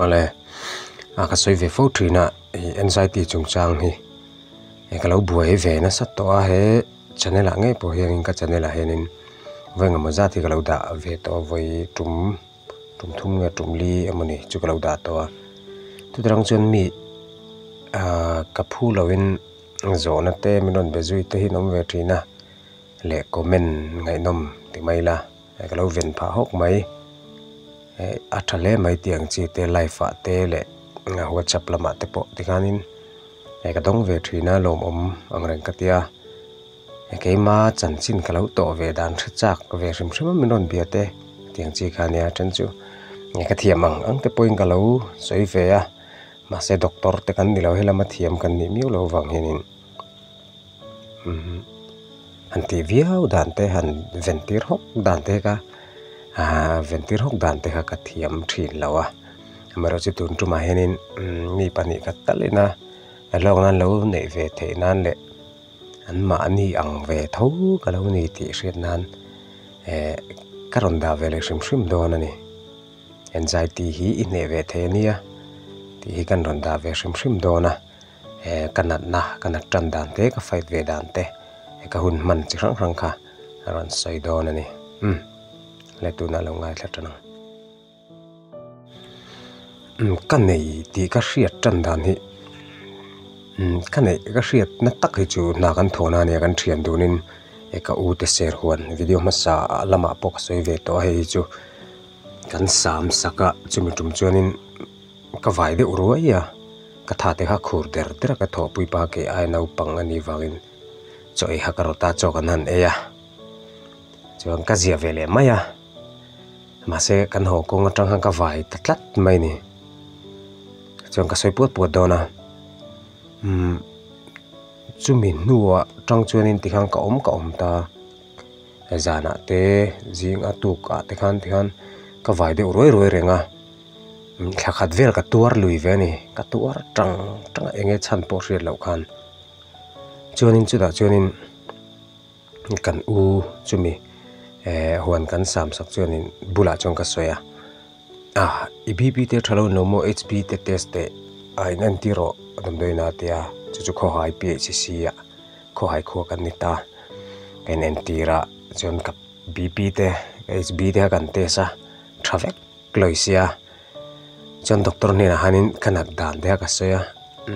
Awle a ka sawi ve fo thin a ih anxiety chungchang hi ka lo buai ve nasa tawh a he channel ah ngei pawh hianin ka channel ah hianin vawi engemaw zat hi ka lo dah ve tawh a vawi tum tum thum nge tum li emawni chu ka lo dah tawh a chutiang chuan mi ah ka phu loin zawhna te min rawn be zui te hi an awm ve thin a leh comment ngaihnawm ti mai ila ka lo ven phah hawk mai eh a tha hle mai tih ang chi te live ah te leh whatsapp lamah te pawh tikhanin eh ka dawng ve thin a lawmawm ang reng ka tia keima chanchin ka lo tawh ve dan hre chak ve hrim hrim a min rawn bia te tih ang chi kha ania then chu ka thiam ang ang te pawhin ka lo sawi ve a mahse doctor te kan ni lo helama thiam kan nih miau loh avang hianin. Han tih viau dan te han ven tir hawk dan te kha aaa ven tir hawk dan te kha ka thiam thin lo a amaherawhchu tun tumah hianin mi pahnih khat talin a hlawk nan lo neih ve theih nan leh an mahni ang ve tho ka lo ni tih hriat nan eh ka rawn dah ve leh hrim hrim dawn a ni anxiety hi i hneh ve thei ania tih hi kan rawn dah ve hrim hrim dawn a. eh ka natna ka nat tan dan te ka fight ve dan te ka hun hman chi hrang hrang kha a rawn sawi dawn a ni umm le tunah lo ngaithla tan ang umm ka nei tih ka hriat tan dan hi umm ka neih ka hriat na tak hi chu hna kan thawhna ania kan thian dunin eh ka u te ser huan video hmasa lamah pawh ka sawi ve tawh a hei hi chu kan sam sak a chumi tum chuanin. Ka vai deuh ruai a, ka tha te kha khur der der a ka thawhpui pa kei ai naupang a nih vangin chaw ei kha ka rawt a, chaw kan han ei a, chuan ka zia ve leh mai a, mahse kan haw kawng atang khan ka vai ta tlat mai a ni, chuan ka sawi puat puat dawn a, umm chumi hnuah tang chuanin tikhan ka awm ka awm ta. Zanah te zing a tuk ah te khan tikhan ka vai deuh ruai ruai reng a thla khat vel ka tuar lui ve a ni ka tuar tang tang a enge chhan pawh hriat loh khan chuanin chutah chuanin kan u chumi eh huan kan sam sak chuanin bulah chuan ka sawi a ah i B P te tha lo ni lo maw H B te test teh a in entir rawh damdawiin a tia chu chu khawhai P H C ah. Khawhai khua kan ni ta. Ka in entir a chuan ka BP te ka HB te kha kan test a tha vek lawi sia chuan doctor hnenah hianin ka nat dan te kha ka sawi a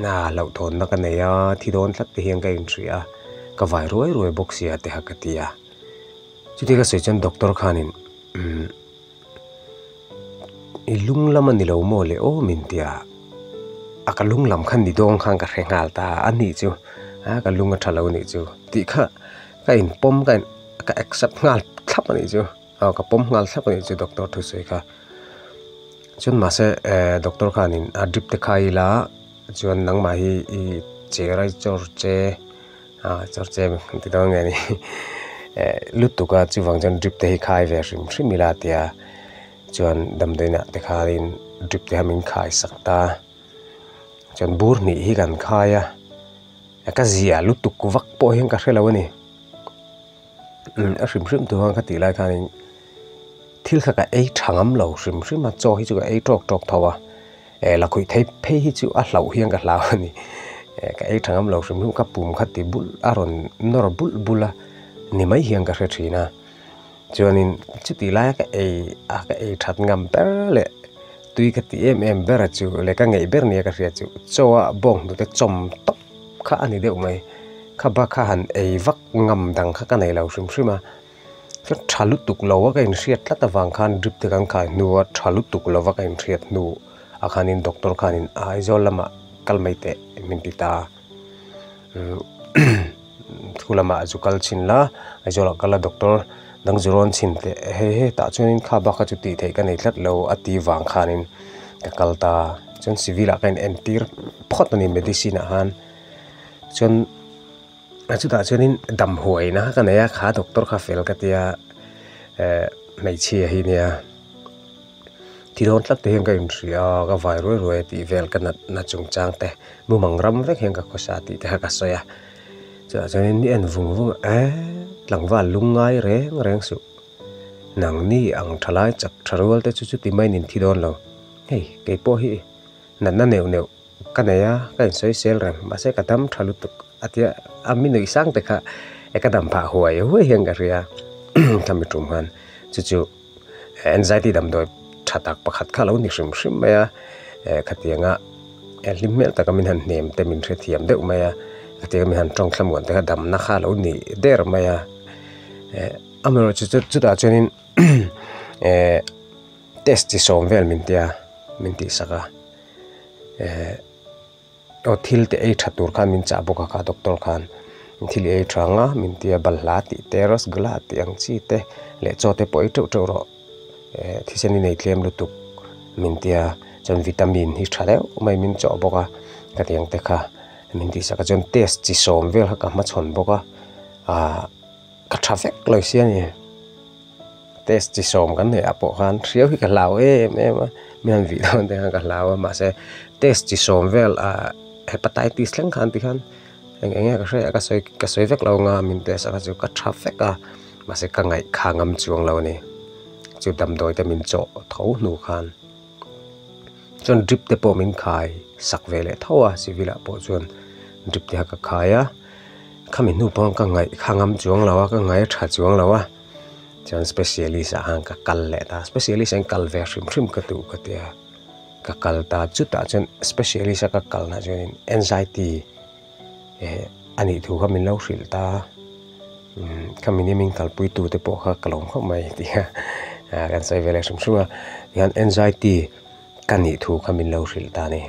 na hlauhthawnna ka nei a thi dawn tlat te hian ka inhria a ka vai ruai ruai bawk sia te kha ka ti a chuti ka sawi chuan doctor khanin umm. I lung lam a ni lo maw le aw min ti a, a ka lung lam khan ni dawng khan ka hre nghal ta a nih chu a ka lung a tha lo nih chu tih kha ka in pawm ka in ka accept nghal thlap a nih chu aw ka pawm nghal thlap a nih chu doctor thusawi kha chuan mahse eh doctor khanin a drip te khai ila chuan nangmah hi i cher a i chawr che. A chawr che an ti dawn nge ni eh lutuk a chuvang chuan drip te hi khai ve hrim hrim ila tia chuan damdawiinah te khanin drip te kha min khai sak ta chuan bur hnih hi kan khai a ka zia lutuk vak pawh hian ka hrelo a ni umm a hrim hrim tur khan ka tih lai khanin thil kha ka ei tha ngam lo hrim hrim a chaw hi chu ka ei tawk tawk tho a. Eh lakhuih thei phei hi chu a hlauh hian ka hlau a ni. Eh ka ei tha ngam lo hrim hrim ka pum kha ti bulh a rawn nawr bulh bulh a ni mai hian ka hre thin a. Chuanin chutih laia ka ei a ka ei that ngam ber leh tui ka ti em em ber a chu leh ka ngeih ber nia ka hria chu chaw a bawng hnute chawm tawp kha a ni deuh mai. Kha bak kha han ei vak ngam dang kha ka nei lo hrim hrim a. Ka tha lutuk lo a ka inhriat tlat avang khan drip te kan khai hnu a tha lutuk lo a ka inhriat hnu ah khanin doctor khanin Aizawl lamah kal mai teh min ti ta thu lamah zu kal chhin la Aizawl ah kal a doctor dang zu rawn chhin teh hei hei tah chuanin kha bak kha chu tih theih ka nei tlat lo a ti vang khanin ka kal ta chuan civil ah ka in entir phawt a ni medicine ah khan chuan. A chutah chuanin dam huaina kha ka nei a kha doctor kha fel ka tia eh hmeichhia hi nia thi dawn tlat te hian ka inhria a ka vai ruai ruai a tih vel ka nat na chungchang te mumang ram vek hian ka khawsa tih te kha ka sawi a chutah chuanin ni en vung vung a eh tlangval lung ngai reng reng suh nangni ang thalai chak tha rual te chu chuti maiin in thi dawn lo. Hei kei pawh hi natna neuh neuh ka nei a, ka insawisel reng mahse ka dam tha lutuk a tia a mi nuih sang te kha e ka dam phah huai huai hian ka hria khami tum khan chu chu anxiety damdawi tha tak pakhat kha lo ni hrim hrim mai a khatianga hlim hmel taka min han hnem te min hrethiam deuh mai a khatianga min han tawng thlamuan te kha damna kha lo ni der mai a amaherawhchu chu chutah chuanin test chi sawm vel min tia min tihsak a aw thil te ei tha tur khan min chah bawk a kha doctor khan thil ei tha ang a min tia balhla tih te rasgula tih ang chi te leh chaw te pawh ei teuh teuh rawh eh thisen i nei tlem lutuk min tia chuan vitamin hi tha deuh mai min chawh bawk a khatiang te kha min tihsak a chuan test chi sawm vel kha ka hmachhawn bawk a ah ka tha vek lo sia ni. Test chi sawm kan neih ah pawh khan hriau hi ka hlau em em a mi han vih dawn te khan ka hlau a mahse test chi sawm vel ah hepatitis thleng khan ti khan eng eng nge ka hria ka sawi ka sawi vek lo anga min test a kha chu ka tha vek a mahse ka ngaih kha ngam chuang lo a ni chu damdawi te min chawh tho hnu khan chuan drip te pawh min khai sak ve leh tho a civil ah pawh chuan drip te kha ka khai a khami hnu pawh ka ngaih kha ngam chuang lo a ka ngaih a tha chuang lo a. Chuan specialist ah khan ka kal leh ta, specialist ah hian kal ve hrim hrim ka duh ka tia, ka kal ta chutah chuan specialist a ka kal na chuanin anxiety eh a nih thu kha min lo hrilh ta, umm khami ni min kalpui tu te pawh kha ka lawm khawp mai tia kan sawi ve leh hrim hrim a, tihian anxiety ka nih thu kha min lo hrilh ta a ni,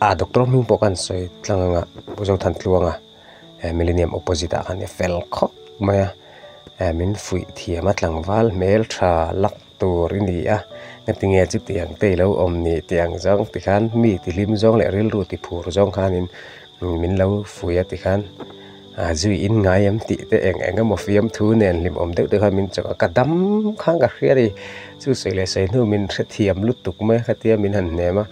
a doctor hming pawh khan sawi tlang anga Pu Zothantluanga. Millennium opposite ah khan i fel khawp mai a eh min fuih thiam a tlangval hmel tha lak tur i ni a ngatinge chutiang te ilo awm ni tih ang zawng tikhan mi ti hlim zawng leh rilru ti phur zawng khanin min lo fuih a tikhan ah zui in ngai em tih te eng eng emaw fiamthu nen hlim awm deuh te khan min chawk a ka dam khan ka hria a ni chu sawi leh sawi hnu min hrethiam lutuk mai a khatia min han hnem a.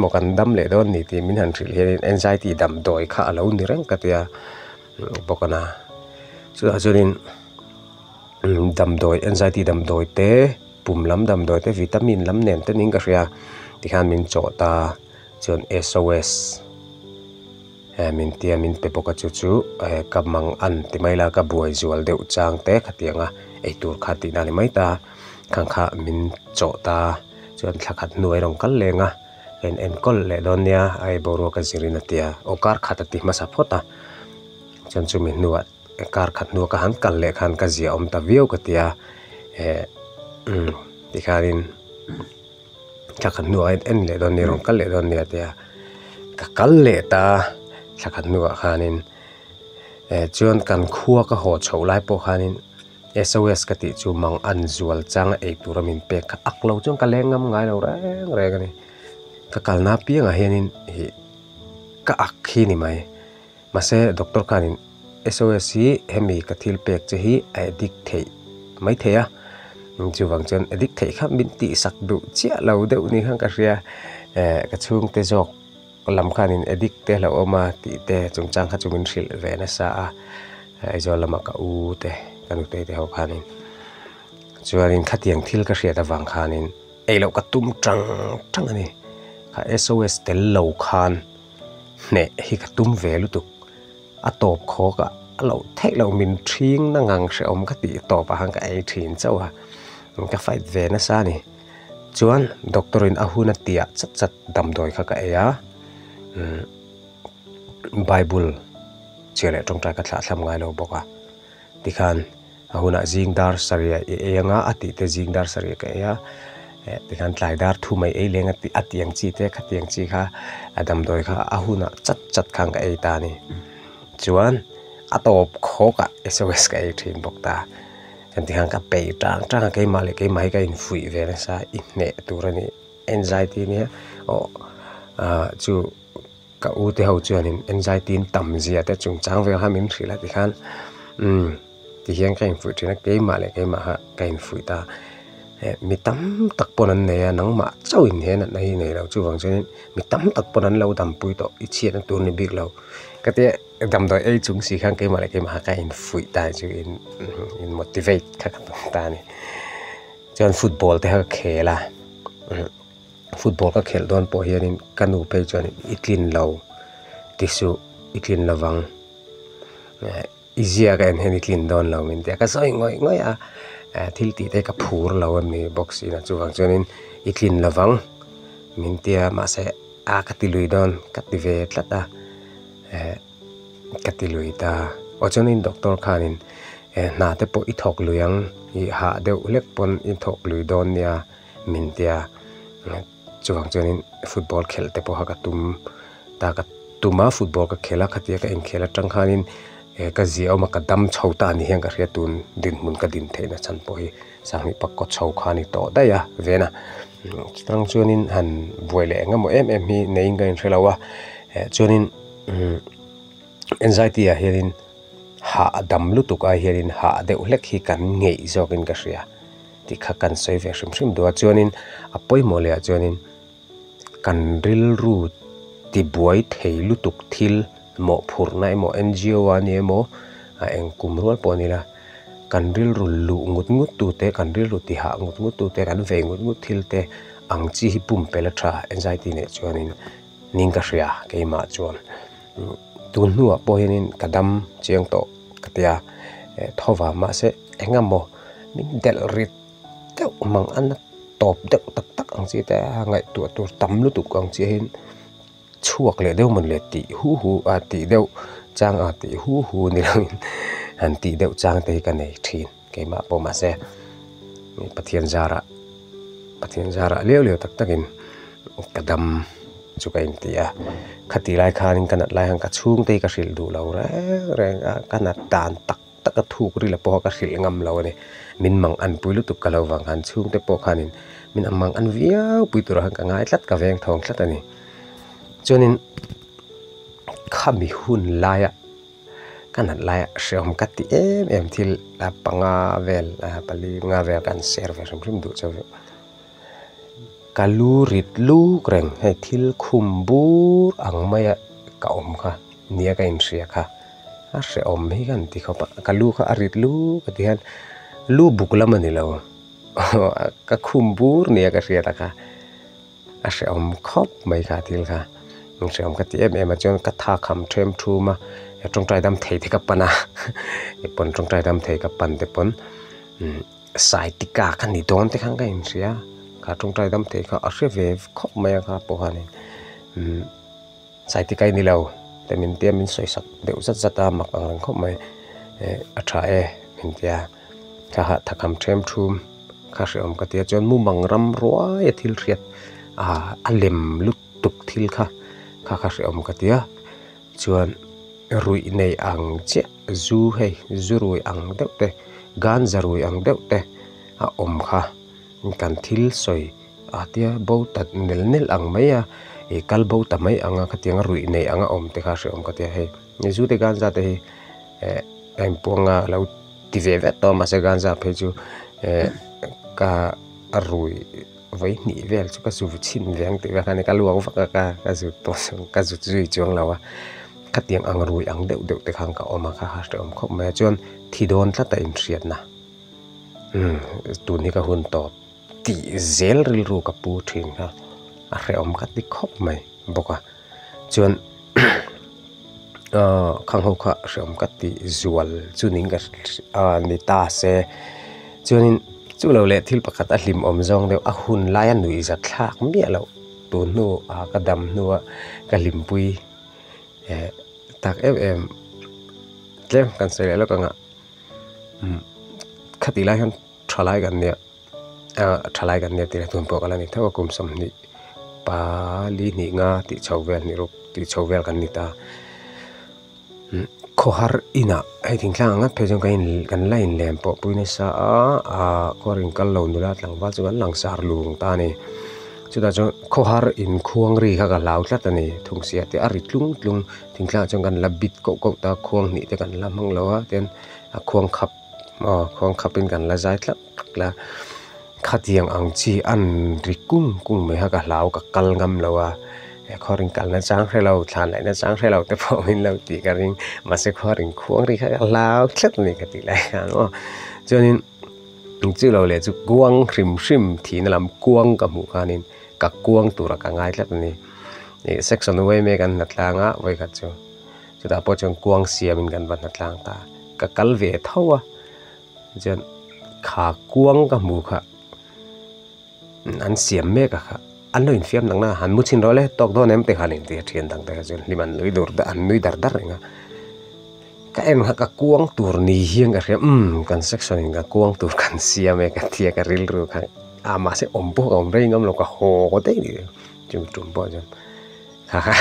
Maw kan dam leh dawn ni tih min han hrilh hianin anxiety damdawi kha a lo ni reng ka tia bawk a na. Chutah chuanin damdawi anxiety damdawi te pum lam damdawi te vitamin lam nen te niin ka hria tikhan min chawh ta chuan S_O_S min tia min pe bawk a chu chu ka mang an ti mai la ka buai zual deuh chang te khatiang a eitur kha tihna a ni mai ta khang kha min chawh ta. Chuan thla khat hnuai rawn kal leng a, en enkawl leh dawn nia a ei boruak a zirin a ti a, aw kar khat a ti hmasa phawt a, chuan chumi hnuah kar khat hnuah ka han kal leh khan ka zia awm ta viau ka ti a, eh umm tikhanin thla khat hnuah en en leh dawn nia rawn kal leh dawn nia a ti a, ka kal leh ta thla khat hnuah khanin eh chuan kan khua ka haw chhoh lai pawh khanin. SOS ka tih chu mang an zual chang a ei tura min pek kha ak lo chuan ka leng ngam ngai lo reng reng a ni. Ka kalna apiangah hianin ih ka ak hi ni mai. Mahse doctor khanin SOS hi hemi ka thil pek che hi a addict theih mai thei a, chuvang chuan addict theih kha min tihsak duh chiah lo deuh ni khan ka hria eh ka chhungte zawk lam khanin addict te hlauh awm a tih te chungchang kha chu min hrilh ve nasa a Aizawl lama ka u te ka nutei te ho khanin chuanin khatiang thil ka hriat avang khanin ei loh ka tum tang tang a ni kha S_O_S tel lo khan hneh hi ka tum ve lutuk a tawp khawk a a loh theih loh min ṭhing na ngang hrehawm ka tih tawp ah khan ka ei ṭhin chauh a ka fight ve nasa a ni. Chuan doctor in a hun a tiah chat chat damdawi kha ka ei a, umm bible chhiar leh tawngtai ka thlah thlam ngai lo bawk a, tikhan a hunah zing dar sarih i ei anga a tih te zing dar sarih ka ei a, eh tikhan tlai dar thu mai ei leng a tih a tih ang chi te khatiang chi kha a damdawi kha a hunah chat chat khan ka ei ta a ni. Chuan a tawp khawk ah S_O_S ka ei thin bawk ta. Kan ti khan ka peih tang tang a keimah leh keimah hi ka infuih ve nasa i hneh tur a ni anxiety nia aw ah chu ka u te ho chuanin anxiety in tam zia te chungchang vel kha min hrilh a tikhan umm tihian ka infuih thin a keimah leh keimah kha ka infuih ta eh mi tam tak pawn an nei a nangmah chauhin he natna hi nei lo chuvang chuanin mi tam tak pawn an lo dampui tawh i chhiatna tur a ni bik lo ka tia. Damdawi ei chung si khan keimah leh keimah kha ka infuih ta chu in in motivate kha ka tum ta a ni. Chuan football te kha ka khel a. Football ka khelh dawn pawh hianin ka nu phei chuan i tlin lo ti suh i tlin lovang i ziak en hian i tlin dawn lo min ti a ka sawi ngawih ngawih a thil tih te ka phur lo a ni bawk si na chuvang chuanin i tlin lovang min ti a mahse a ka ti lui dawn ka ti ve tlat a ka ti lui ta aw chuanin doctor khanin hna te pawh i thawk lui ang i hah deuh hlek pawn i thawk lui dawn nia min tia chuvang chuanin football khelh te pawh kha ka tum ta ka tum a football ka khelh a khatia ka inkhelh atang khanin ka ziah awm a ka dam chho ta ni hian ka hria tun dinhmun ka din theihna chhan pawh hi sanghnih pakkaw chho kha a ni tawh daih a vena chutang chuanin han buai leh eng emaw em em hi neiin ka inhre lo a chuanin anxiety ah hianin hah dam lutuk ai hianin hah deuh hlek hi kan ngeih zawkin ka hria. Tih kha kan sawi ve hrim hrim duh a, chuanin a pawimawh leh ah chuanin kan rilru tibuai thei lutuk thil mawhphurhna emaw N_G_O a ni emaw a eng kum rual pawh a ni la, kan rilru luh ngut ngut tu te kan rilru tihah ngut ngut tu te kan vei ngut ngut thil te ang chi hi pumpelh a tha anxiety nen chuanin ning ka hria keimah chuan tun hnuah pawh hianin ka dam chiang tawh ka tia thawva mahse eng emaw min delh rit deuh mang a na tawp deuh tak tak ang chi te a ngaihtuah tur tam lutuk ang chi hian chhuak leh deuh mawn le tih hu hu a tih deuh chang a tih hu hu ni lovin han tih deuh chang te hi ka nei thin keimah pawh mahse Pathian zarah Pathian zarah liau liau tak takin ka dam chu ka inti a khatih lai khanin ka nat lai khan ka chhungte hi ka hrilh duh lo reng reng a ka nat dan tak taka thuk rila pawha ka hrilh ngam lo a ni. Min mang an pui lutuk ka lo vang khan chhungte pawh khanin min ang mang an viau pui turah khan ka ngai tlat ka veng thawng tlat a ni. Chuanin khami hun laia ka nat laia hrehawm ka ti em em thil panga vel pali nga vel kan share ve hrim hrim duh chauh Ka lu rit luk reng hei thil khum bur ang maia ka awm kha nia ka inhria kha a hrehawm hi ka han ti khawp a ka lu kha a rit luk a ti hian lu buk lam a ni lo ka khum bur nia ka hriat a kha a hrehawm khawp mai kha thil kha hrehawm ka ti em em a chuan ka tha kham them thum a tawngtai dam thei te ka pan a pawn tawngtai dam thei ka pan te pawn. Saitika ka ni dawn te khan ka inhria kha tawngtai dam thei kha a hre ve khawp mai a kha pawh khanin umm Saitika i ni lo te min tia min sawi sak deuh zat zat a mak ang reng khawp mai eh a tha e min tia kha hah thakham them thum kha hrehawm ka tia chuan mumang ram ruai a thil hriat ah a lem lutuk thil kha kha kha hrehawm ka tia chuan. Ruih nei ang chiah zu hei zu rui ang deuh te ganja rui ang deuh te a awm kha kan thil sawi a tia bo ta nel nel ang mai a ih kal bo ta mai ang a khatiang a ruih nei ang a awm te kha a hrehawm ka tia hei zu te ganja te hi eh a inpuang a lo ti ve vek tawh a mahse ganja phei chu eh ka a rui vawi hnih vel chu ka zu chhin ve ang tih vel kha a ni ka luak vak a ka ka zut tawh ka zut zui chuang lo a khatiang ang rui ang deuh deuh te khan ka awm a kha kha hrehawm khawp mai a chuan thi dawn tlat a inhriatna umm tun hi ka hun tawp tih zel rilru ka pu thin kha a hrehawm ka ti khawp mai bawk a chuan aaa khang ho kha hrehawm ka tih zual chu ning ka aaa ni ta se chuanin chu lo leh thil pakhat a hlimawm zawng deuh a hun laia nuih zat thlak miah loh tun hnu ah ka dam hnua ka hlimpui eh tak em em tlem kan sawi leh lawk ang a umm khatih lai hian thalai kan nia ah thalai kan nia tih lah tun pawh ka la ni tho a kum 20 pali hnih nga tih chho vel hnih ruk tih chho vel kan ni ta umm khawhar inah hei thingtlang ang ngat phei chuan kan in kan la inlem pawh pui nasa a ah khawhar in kal lo nula tlangval chu kan langsar lung ta a ni chutah chuan khawhar inkhuang ri kha ka hlau tlat a ni thungsia te a ri tlung tlung thingtlang ah chuan kan la bit koh koh ta khuang hnih te kan la hmang lo a tin a khuang khap aw khuang khap in kan la zai tlat tlat a khatiang ang chi an ri kung kung mai kha ka hlau ka kal ngam lo a he khawr in kalna chang hre lo thlan laihna chang hre lo te pawh min lo tih ka ring mahse khawr in khuang ri kha ka hlau tlat a ni ka tih lai khan aw chuanin. Chu lo leh chu kuang hrim hrim thihna lam kuang ka hmuh khanin ka kuang tura ka ngai tlat a ni. Ih section uai mek an hnatlang a vawikhat chu chutah pawh chuan kuang siamin kan va hnatlang ta ka kal ve tho a chuan kha kuang ka hmuh kha an siam mek a kha an lo infiam dang na han mu chhin rawh le tawk dawn em te khan inti a thian dang te kha chuan hlim an nui dur an nui dar dar reng a ka en kha ka kuang tur ni hian ka hria umm kan section in ka kuang tur kan siam e ka tia ka rilru kha a mahse awm pawh ka awm rei ngam lo ka haw daih ni chumi tum pawh chuan kha kha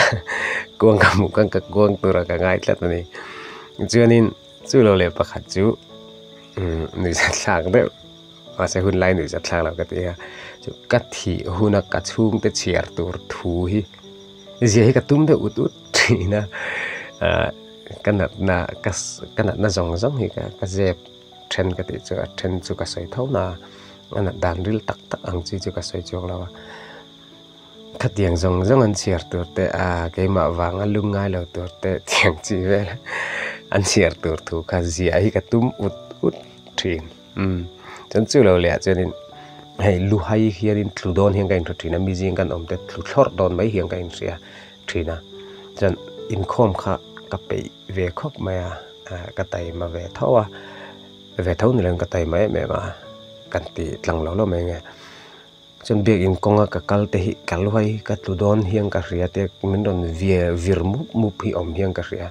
kuang ka hmuh khan ka kuang tura ka ngai tlat a ni chuanin chu lo leh pakhat chu umm nuihzatthlak deuh. Mahse hun lai nuih zat thlak lo ka ti a, chu ka thih huna ka chhungte chhiar tur thu hi zia hi ka tum deuh ut ut thin a, ah ka natna ka ka natna zawng zawng hi ka ka zep then ka tih chu a then chu ka sawi tho na a, a nat dan ril tak tak ang chi chu ka sawi chuang lo a. Khatiang zawng zawng an chhiar tur te a keimah vanga lung ngai lo tur te tiang chi vel an chhiar tur thu kha ziah hi ka tum ut ut thin umm chuan chu lo leh ah chuanin hei lu hai hianin tlu dawn hian ka inhre thin a mi zing kan awm te tlu thlawrh dawn mai hian ka inhria thin a chuan inkhawm kha ka peih ve khawp mai a ka taima ve tho a ve tho ni lo in ka taima em em a kan ti tlang lo lo mai nge. Chuan biakin kawnga ka kal te hi ka luai ka tlu dawn hian ka hria te min rawn vir mup mup hi awm hian ka hria.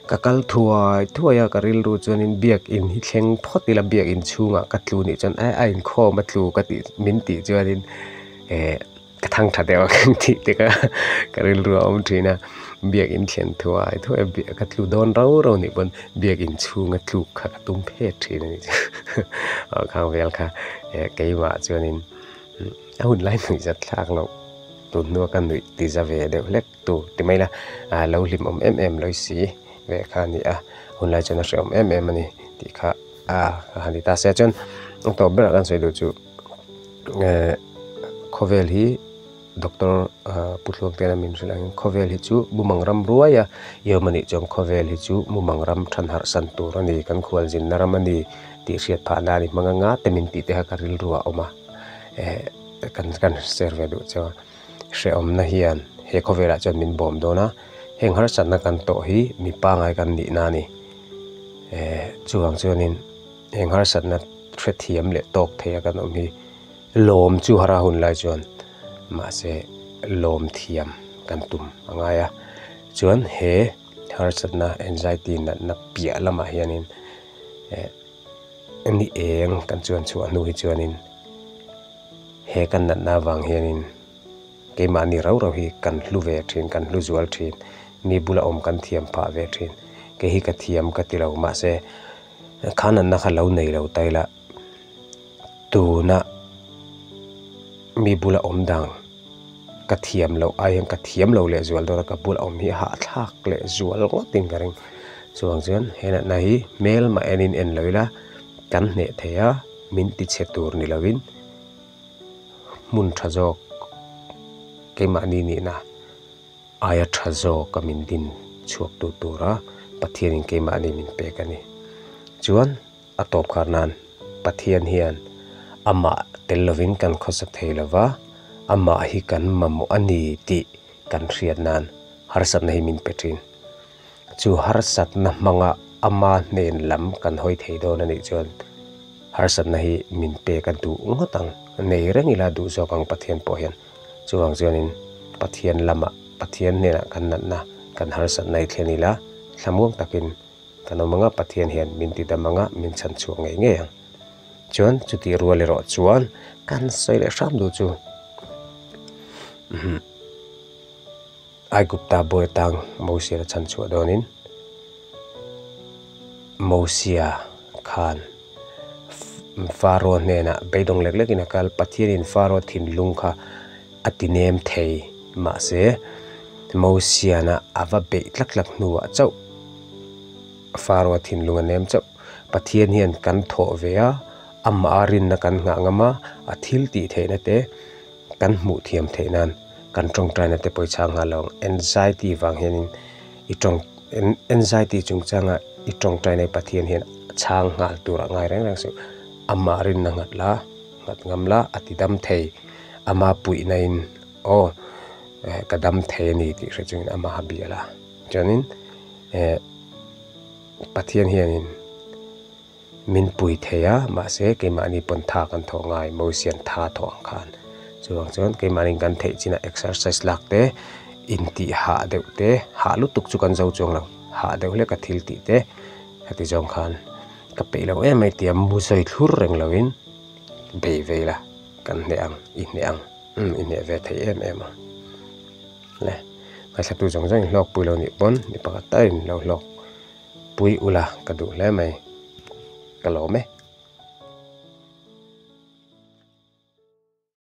Ka kal thuai thuai a ka rilru chuanin biakin hi thleng phawt ila biakin chhungah ka tlu nih chuan a inkhawm a tlu ka tih min tih chuanin eh ka thang tha deuh ang tih te kha ka rilru a awm thin a. Biakin thlen thuai thuai a ka tlu dawn rau rau nih pawn biakin chhunga tluk kha ka tum phet thin a nih chu aw khang vel kha. Eh keimah chuanin a hun lai nuih zat thlak loh tun hnua ka nuih ti za ve deuh hlek tu ti mai la ah lo hlim awm em em lawi si ve kha a ni a hun lai chuan a hrehawm em em a ni tih kha a han ti ta se chuan a tawp berah kan sawi duh chu eh khawvel hi Doctor Pu Tluangtena min hrilh angin khawvel hi chu mumang ram ruai a iawm a nih chuan khawvel hi chu mumang ram than harh san tur a ni kan khualzinna ram a ni tih hriat phah nan i hmang anga te min tih te kha ka rilru a awm a eh kan kan share ve duh chu a hrehawmna hian he khawvelah chuan min bawm dawn a heng harsatna kan tawh hi mi pangai kan nihna a ni eh chuvang chuanin heng harsatna hrethiam leh tawk thei a kan awm hi. Lawm chu hara hun lai chuan mahse lawm thiam kan tum a ngai a, chuan he harsatna anxiety natna piah lamah hianin eh ni eng kan chuan chhuah hnu hi chuanin he kan natna avang hianin keimahni rau rau hi kan hlu ve thin kan hlu zual thin mi bula awm kan thiam phah ve thin kei hi ka thiam ka ti lo mahse kha natna kha lo nei lo ta ila. Tuna mi bula awm dang ka thiam loh ai hian ka thiam lo leh zual dawn a ka bula awm hi a hahthlak leh zual ngawt in ka ring. Chuvang chuan he natna hi hmel mah enin en lo ila kan hneh thei a min ti chhe tur ni lovin hmun tha zawk keimahni nihna Aia tha zawk a min din chhuak tu tura Pathianin keimahni min pek a ni. Chuan a tawp khar nan Pathian hian amah tel lovin kan khawsa thei lova, amah hi kan mamawh a ni tih kan hriat nan harsatna hi min pe thin. Chu harsatna hmanga ama hnen lam kan hawi thei dawn a nih chuan harsatna hi min pek a duh ngawt ang, nei reng ila duh zawk ang Pathian pawh hian. Chuvang chuanin Pathian lamah, Pathian hnenah kan natna, kan harsatna i thlen ila, thlamuang takin kan awm anga Pathian hian min ti dam anga min chhan chhuak ngei ngei ang. Chuan chutih rual erawh chuan kan sawi leh hram duh chu Aigupta bawi atang Mosia a chhan chhuah dawnin Mosia khan Faro hnenah beidawng lek lekin a kal. Pathianin Faro thinlung kha a ti nem thei. Mahse, Mosiana a va beih tlak tlak hnuah chauh Faro thinlung a nem chauh. Pathian hian kan thawh ve a, amah a rinna kan nghah ngam a, a thil tih theihna te kan hmuh thiam theih nan kan tawngtaina te pawh i chhang nghal lo ang. Anxiety vang hianin i tawng anxiety chungchanga i tawngtaina hi Pathian hian a chhang nghal tur a ngai reng reng suh. Amah rinna nghat la, nghat ngam la, a ti dam thei. Ama puihna in aw ka dam thei a ni tih hre chungin amaha bia la. Chuanin eh Pathian hianin min pui thei a, mahse keimahni pawn tha kan thawh ngai, Mosian tha thawh ang khan. Chuvang chuan keimahni kan theih chinah exercise lak te, intih hah deuh te, hah lutuk chu kan zo chuang lo, hah deuh hlek a thil tih te heti zawng khan ka peih lo em mai tia mu sawi thlur reng lovin bei vei la, kan hneh ang, i hneh ang, umm i hneh ve thei em em ang. Le, ngaithla tu zawng zawng in hlawk pui lo nih pawn mi pakhat takin lo hlawk pui ula ka duh hle mai, ka lawm e.